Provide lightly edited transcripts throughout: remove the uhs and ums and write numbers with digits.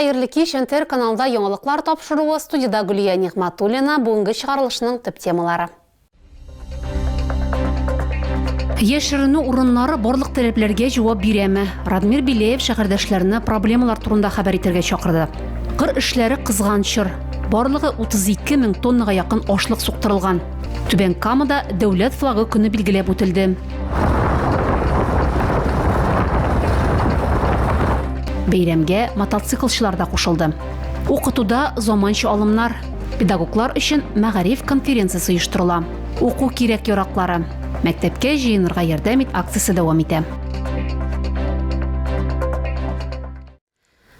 Хәерле кич, НТР каналында яңалыклар тапшыруы, студиядә Гөлия Нигъмәтуллина, бүгенге чыгарылышның төп темалары. Яшеренү урыннары барлык таләпләргә җавап бирәме? Радмир Беляев шәһәрдәшләрне проблемалар турында хәбәр итәргә чакырды. Кыр эшләре кызган чор. Барлыгы 32 мең тоннага якын ашлык суктырылган. Түбән Камада Дәүләт флагы көне билгеләп үтелде. Бәйрәмгә мотоциклчылар да кушылды. Укытуда заманча алымнар. Педагоглар өчен мәгариф конференциясе оештырыла. Уку кирәк-яраклары. Мәктәпкә җыенырга ярдәм ит акциясе дәвам итә.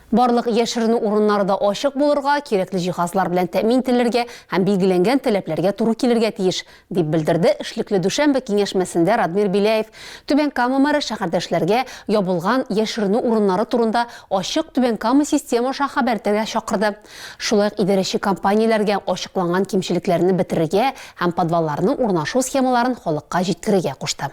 Барлык яшеренү урыннары да ачык булырга, кирәкле җиһазлар белән тәэмин ителергә һәм билгеләнгән таләпләргә туры килергә тиеш, дип белдерде эшлекле дүшәмбе киңәшмәсендә Радмир Беляев. Түбән Кама мэры шәһәрдәшләргә ябылган яшеренү урыннары турында ачык Түбән Кама система аша хәбәр итәргә чакырды. Шулай ук идарәче компанияләргә ачыкланган кимчелекләрне бетерергә һәм подвалларның урнашу схемаларын халыкка җиткерергә кушты.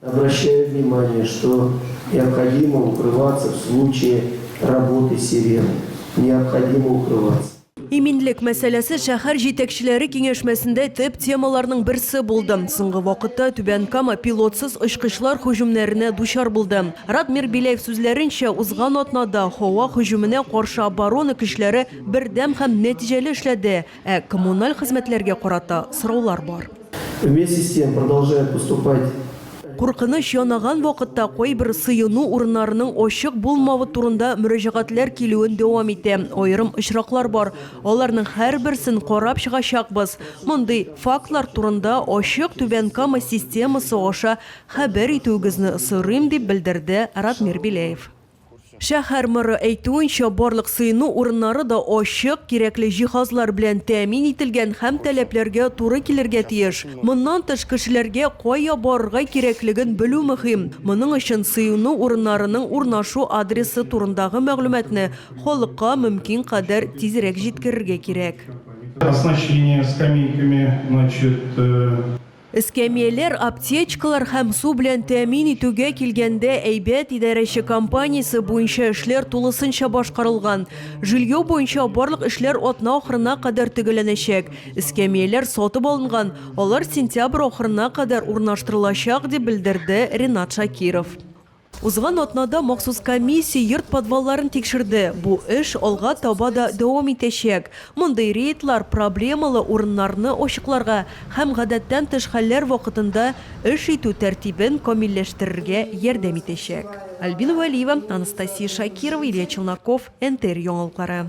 Обращаю внимание, что необходимо укрываться в случае работы сирены. Необходимо укрываться. Иминлек мәсьәләсе шәһәр җитәкчеләре киңәшмәсендә төп темаларның берсе булды. Соңгы вакытта Түбән Кама пилотсыз очкычлар һөҗүмнәренә дучар булды. Радмир Беляев сүзләренчә, узган атнада һава һөҗүменә каршы оборона көчләре бердәм һәм нәтиҗәле эшләде, ә коммуналь хезмәтләргә карата сораулар бар. Вместе с тем продолжают поступать. Куркыныч янаган вакытта кайбер сыену урыннарының ачык булмавы турында мөрәҗәгатьләр килүен дәвам итә. Аерым очраклар бар. Аларның һәрберсен карап чыгачакбыз. Мондый фактлар турында ачык Түбән Кама системасы аша Хәбәр итүегезне сорыйм, дип белдерде Радмир Беляев. Шәһәр мэры әйтүенчә, барлык сыену урыннары да ачык, кирәкле җиһазлар белән тәэмин ителгән һәм таләпләргә туры килергә тиеш. Моннан тыш, кешеләргә кая барырга кирәклеген белү мөһим. Моның өчен сыену урыннарының урнашу адресы турындагы мәгълүматны халыкка мөмкин кадәр тизрәк җиткерергә кирәк. Оснащение скамейками, значит. Эскәмияләр, аптечкалар һәм су белән тәэмин итүгә килгәндә, әйбәт идарәче компаниясе буенча эшләр тулысынча башкарылган. Жилье буенча барлык эшләр атна ахырына кадәр төгәлләнәчәк. Эскәмияләр сатып алынган, алар сентябрь ахырына кадәр урнаштырылачак, дип белдерде Ринат Шакиров. Узган атнада махсус комиссия йорт подвалларын тикшерде. Бу эш алга таба да дәвам итәчәк. Мондый рейдлар проблемалы урыннарны ачыкларга һәм гадәттән тыш хәлләр вакытында эш итү тәртибен камилләштерергә ярдәм итәчәк. Альбина Вәлиева, Анастасия Шакирова, Илья Челноков, НТР яңалыклары.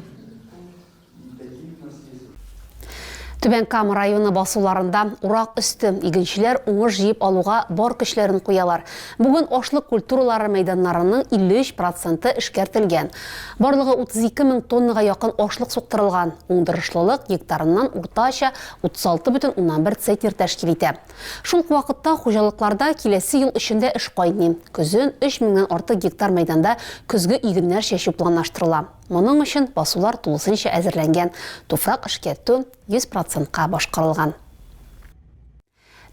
Түбән Кама районы басуларында урак өсте. Игенчеләр уңыш җыеп алуга бар көчләрен куялар. Бүген ашлык культуралары мәйданнарының 53 проценты эшкәртелгән. Барлыгы 32 мең тоннага якын ашлык суктырылган. Уңдырышлылык гектарыннан уртача 36,1 центнер тәшкил итә. Шул ук вакытта хуҗалыкларда киләсе ел өчен дә эш кайный. Көзен 3 меңнән артык гектар мәйданда көзге игеннәр чәчү планлаштырыла. Моның өчен басулар тулысынча әзерләнгән, туфрак эшкәртү 100 процентка башкарылган.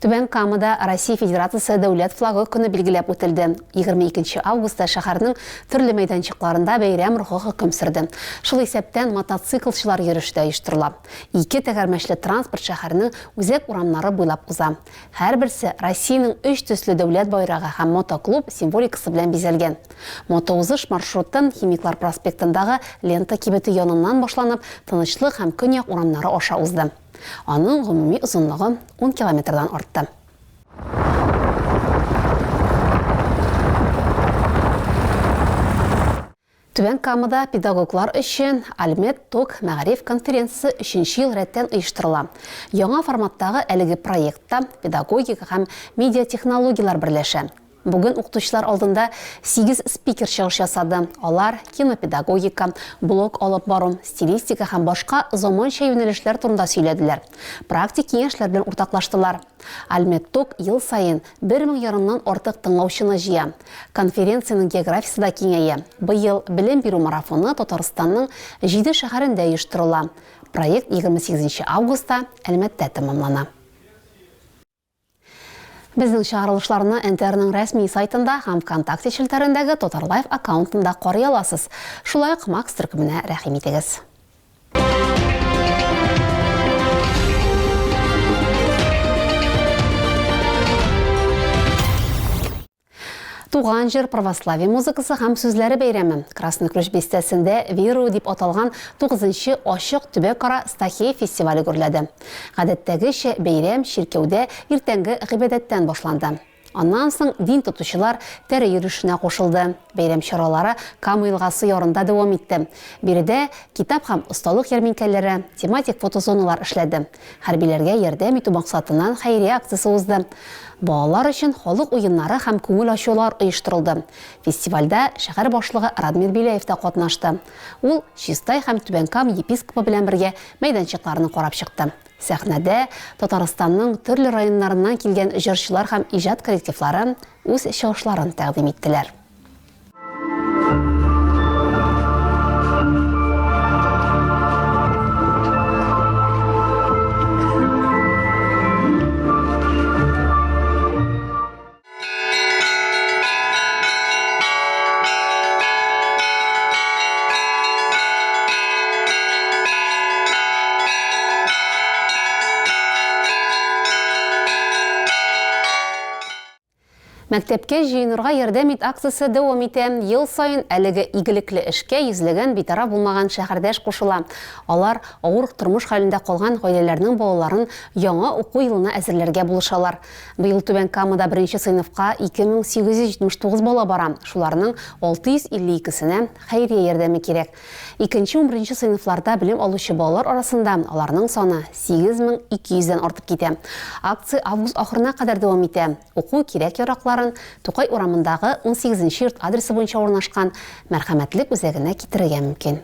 Түбән Камада Россия Федерациясе Дәүләт флагы көне билгеләп үтелде. 22 августта шәһәрнең төрле мәйданчыкларында бәйрәм рухы хөкем сөрде. Шул исәптән мотоциклчылар йөреше дә оештырыла. Ике тәгәрмәчле транспорт шәһәрнең үзәк урамнары буйлап уза. Һәрберсе Россиянең өч төсле дәүләт байрагы һәм мотоклуб символикасы белән бизәлгән. Мотоузыш маршруты Химиклар проспектындагы Лента кибете яныннан башланып, Тынычлык һәм Көньяк урамнары аша узды. Аның гомуми озынлыгы ун километрдан артты. Түбән Камада педагоглар өчен Альмед Ток мәгариф конференциясе өченче ел рәттән оештырыла. Яңа форматтагы әлеге проектта педагогика һәм медиатехнологияләр берләшә. Бүген укытучылар алдында сигез спикер чыгыш ясады. Алар кинопедагогика, блог алып бару, стилистика һәм башка заманча юнәлешләр турында сөйләделәр, практик киңәшләр белән уртаклаштылар. Альмедток ел саен бер мең ярымнан артык тыңлаучыны җыя. Конференциянең географиясе дә киңәя. Быел белем бирү марафоны Татарстанның җиде шәһәрендә оештырыла. Проект 28 нче августта Әлмәттә тәмамлана. Безнең чыгарылышларны НТРның рәсми сайтында һәм ВКонтакте челтәрендәге Татарлайф аккаунтында карый аласыз. Шулай ук Макс төркеменә рәхим итегез. Туган җыр православие музыкасы һәм сүзләре бәйрәме Красный Ключ бистәсендә Верую дип аталган 9нчы ачык төбәкара Стахеев фестивале гөрләде. Гадәттәгечә, бәйрәм чиркәүдә иртәнге гыйбадәттән башланды. Аннан соң дин тотучылар тәре йөрешенә кушылды. Бәйрәм чаралары Кама елгасы ярында дәвам итте. Биредә китап һәм осталык ярминкәләре, тематик фотозоналар эшләде. Хәрбиләргә ярдәм итү максатыннан хәйрия акциясе узды. Балалар өчен халык уеннары һәм күңел ачулар оештырылды. Фестивальдә шәһәр башлыгы Радмир Беляев та катнашты. Ул Чистай һәм Түбән Кама епископы белән бергә мәйданчыкларны карап чыкты. Сәхнәдә Татарстанның төрле районнарыннан килгән җырчылар һәм иҗат коллективлары үз чыгышларын тәкъдим иттеләр. Мәктәпкә җыенырга ярдәм ит акциясе дәвам итә. Ел саен әлеге игелекле эшкә йөзләгән битараф булмаган шәһәрдәш кушыла. Алар авыр тормыш хәлендә калган гаиләләрнең балаларын яңа уку елына әзерләргә булышалар. Быел Түбән Камада беренче сыйныфка 2879 бала бара, шуларның 652 сенә хәйрия ярдәме кирәк. Икенче-унберенче сыйныфларда белем алучы балалар арасында аларның саны 8200 дән артып китә. Акция август ахырына кадәр дәвам итә. Уку кирәк-яракларын Тукай урамындагы унсигезенче йорт адресы буенча урнашкан Мәрхәмәтлек үзәгенә китерергә мөмкин.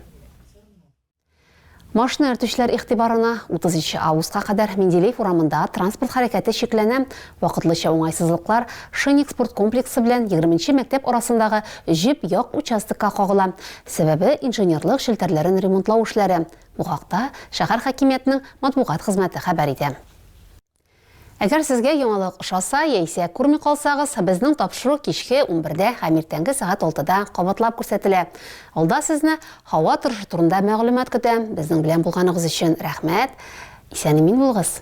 Машина йөртүчеләр игътибарына, 30 нчы августка кадәр Менделеев урамында транспорт хәрәкәте чикләнә. Вакытлыча уңайсызлыклар Шинник спорт комплексы белән 20 нче мәктәп арасындагы җеп як участокка кагыла. Сәбәбе, инженерлык челтәрләрен ремонтлау эшләре. Бу хакта шәһәр хакимиятенең матбугат хезмәте хәбәр итә. Әгәр сезгә яңалык ошаса яисә күрми калсагыз, безнең тапшыру кичке унбердә һәм иртәнге сәгать алтыда кабатлап күрсәтелә. Алда сезне һава торышы турында мәгълүмат көтә. Безнең белән булганыгыз өчен рәхмәт. Исән-имин булыгыз!